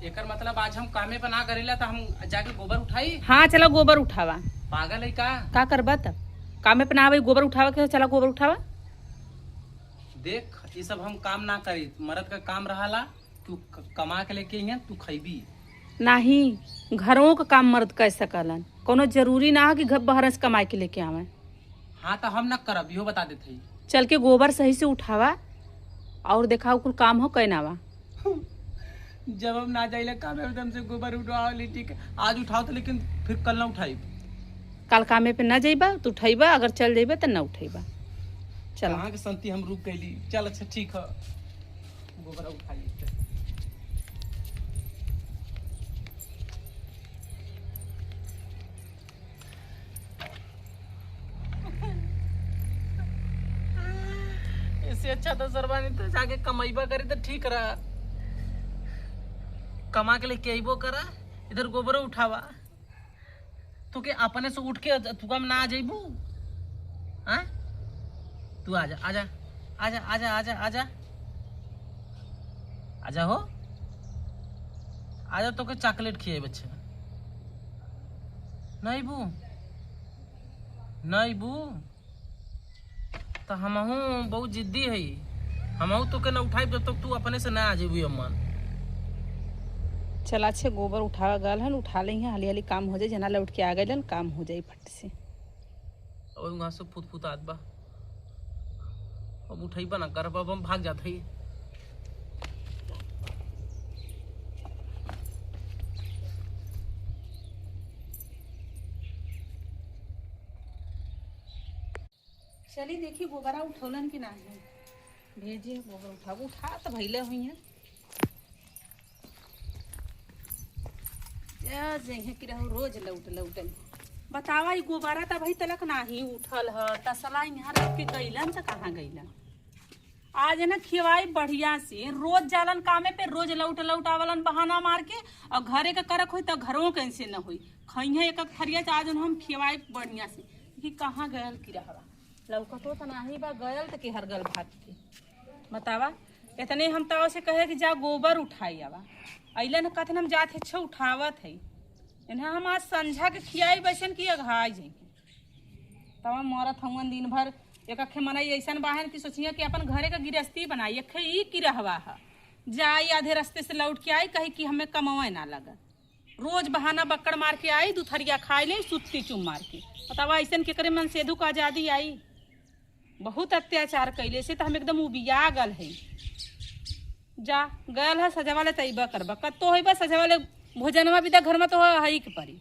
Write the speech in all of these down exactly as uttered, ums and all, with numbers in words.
एकर मतलब आज हम कामे पर ना करेला त हम जाके गोबर उठाई? हाँ, चला गोबर उठावा। पागल है का? का करबा तब? कामे पर ना आवे, गोबर उठावा के, चला गोबर उठावा। देख, ये सब हम काम ना करी, मर्द का काम रहाला। तू क-, कमा के लेके अइहें, तू खइबी। नाही, घरों का काम मर्द कर सकलन। कोनो जरूरी ना है कि घर बहरस कमाए के लेके आवे। हाँ, तो हम ना करब, इहो बता देत हई। चल के गोबर सही से उठावा और देखाओ कुल काम हो कै ना बा। जब हम ना जाइले काम में, तुमसे गोबर उठवाओ ली, ठीक है, आज उठाओ तो, लेकिन फिर कल ना उठाई। काल कामे पे ना जइबा, तू उठइबा, अगर चल जइबा त ना उठइबा। चल। कहाँ के संती हम रुक गइली। चल, अच्छा, ठीक है। गोबर उठा लेते। इससे अच्छा तो सरवानी तो जाके कमइबा करे तो ठीक रहा। कमा के लेके अइबो करा, इधर गोबरो उठावा। तू के अपने से उठ के तू काम ना आ जइबू? हाँ? तू आजा, आजा, आजा, आजा, आजा, आजा। आजा हो। आजा, तोके chocolate खियाई बच्चा। नहीं बू? नहीं बू? तो हमहू बहुत जिद्दी है, हमहू तोके ना उठाई जब तक तू अपने से ना आ जेबू अम्मा। चला, अच्छे गोबर उठावा गल हन, उठा ले, हाली हाली काम हो जाए, जना लौट के आ गए, काम हो जाए फट से। और वहाँ से फुतफुतात बा, अब उठइबा ना करब, अब हम भाग जात हई। चली देखी गोबरा उठौलन कि नाही। भेजी गोबर उठाओ, उठा तो भइले हुई है। या जइहे कि रहो रोज लौट लौट। बतावा, ई गोबरा त अभी तलक नाही उठल ह, तसला यहाँ रख के गइलन त कहाँ गइलन? आज ना खियवाई बढ़िया से, रोज जालन कामे पे, रोज लौट लौट आवलन बहाना मार के, और घरे के करक होई त घरों के से न होई। खइहे एक एक थरिया से, आज हम खियवाई बढ़िया से। कि कहाँ गयल कि रहवा? लौकतो त नाही बा, गयल त केहर गल भाग के। बतावा, इतने हम ताव से कहे कि जा गोबर उठाई आवा। अइलन कहत हम जात है, छो उठावत है। इन्हें हम आज संझा के खियाई बैसन कि अघाई जाइए। तब हम मरत हवन दिन भर। एक अखे मनई ऐसन बाहन कि सोचिए कि अपन घरे का गिरस्ती बनाई, अखे ई कि रहवा है। जाई आधे रास्ते से लौट के आई, कही कि हमें कमावे ना लगत। रोज बहाना बक्कड़ मार के आई, दू थरिया खाई ले, सुत्ती चुम मार के। बतावा, ऐसन के करे मन सेधु का आजादी आई? बहुत अत्याचार कैले से तो हम एकदम उबिया गल है। जा, गल है सजवा ले तैबा करबा, कत्तो होइबा सजवा ले भोजनवा बिदा घर में तो है ही के परी।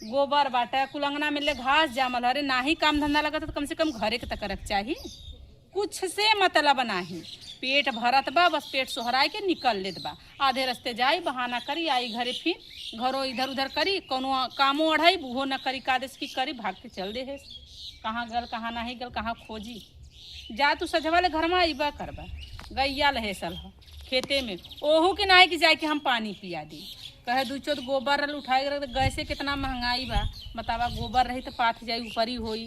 गोबर बाटा, कुल अंगना में ले घास जामल, अरे नाही काम धंधा लगत तो कम से कम घरे के तक रख चाही। कुछ से मतलब नाही, पेट भरत बा, बस पेट सोहराए के निकल लेत बा। आधे रस्ते जाई, बहाना करी, आई घरे फिर घरो इधर उधर करी, कौनो कामो अढ़ाई, उहो न करी, कादेश की करी, भाग के चल दे है। कहाँ गल, कहाँ नाही गल, कहाँ खोजी? जा तू सजवा ले घर में अइबा करबा, गैया लहेसल ह खेते में, ओहू के नाही कि जाए के हम पानी पिया दी। कहे दू चोद गोबर रल उठाए के रख दे, गैसे कितना महंगाई बा, बतावा, गोबर रही तो पाथ जाई, ऊपरी होई।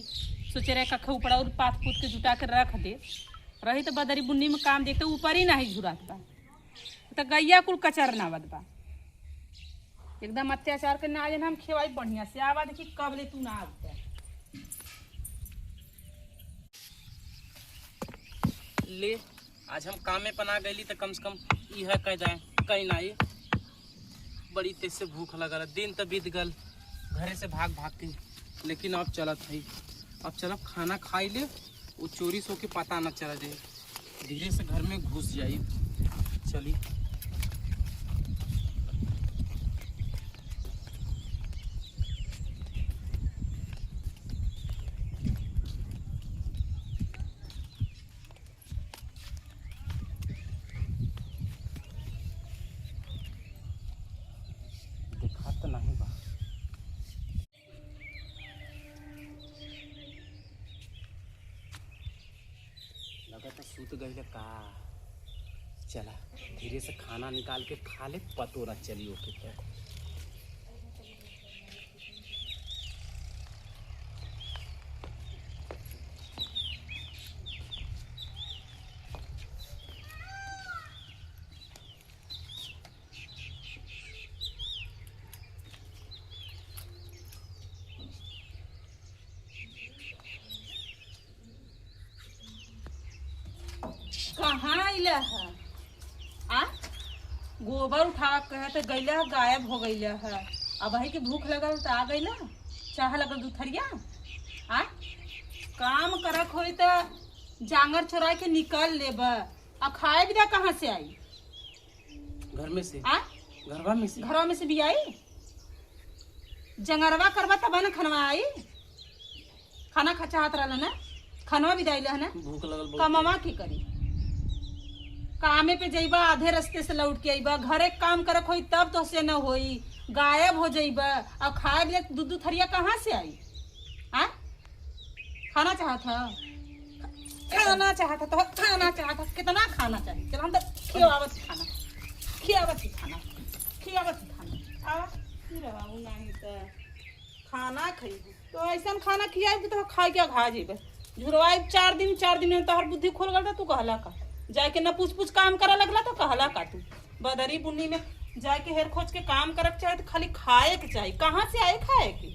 सोचे रहे कखे ऊपर और पाथ पूत के जुटा के रख दे, रही तो बदरी बुन्नी में काम देखते, ऊपरी नाही झुरात बा, तो गैया कुल कचर नावत बा। एकदम अत्याचार के ना, आज हम खियवाई बढ़िया से, आवा देखी कब ले तू ना आवते। ले, आज हम कामे पर ना गइली त कम से कम इह कह जाए, कहीं ना ये। बड़ी तेज से भूख लगल, दिन त बीत गल घरे से भाग भाग के, लेकिन अब चलत हई। अब चलब खाना खाई ले, वो चोरी सो के पता न चल दे, धीरे से घर में घुस जाई। चली। देखात तो नहीं बा। लगत है सूत गइल का। चला, धीरे से खाना निकाल के खा ले, पतो ना चली ओके तो। गइला है। आ? गोबर उठावा कहे त गइला है, गायब हो गइला है। अबही के भूख लगल त आ गइला, चाह लगल दुथरिया। आ? काम करक होई त जांगर चोराइ के निकल लेबा, आ खाए बिदा कहाँ से आई? घर में से। आ? घरवा में से। घरवा में से भी आई? जंगरवा करबा तब न खनवा आई। खाना खा चाहत रहल ना, खनवा भी दाइल है ना। भूख लगल बहुत। कमवा के करी? कामे पे जइबा, आधे रस्ते से लौट के अइबा। घरे काम करक होई तब तोहसे न होई, गायब हो जइबा। अब खाए ले दू दू थरिया कहाँ से आई? हाँ, खाना चाहत ह? खाना चाहत ह तो खाना चाहत ह। कितना खाना चाही? चल, हम तो खियावत ही खाना, खियावत ही खाना, खियावत ही खाना। आवा, फिर आवा, उ नाही त खाना खइबू तो ऐसन खाना खियाई कि तो खाए के अघा जेबे। झुरवाई चार दिन, चार दिन में तोहर बुद्धि खोल गल त तू कहला का? जाए के न पूछ पूछ काम करे लगला तो कहला का तू? बदरी बुन्नी में जाए के हेर खोज के काम करक चाहे त खाली खाए के चाही। कहाँ से आए खाए के?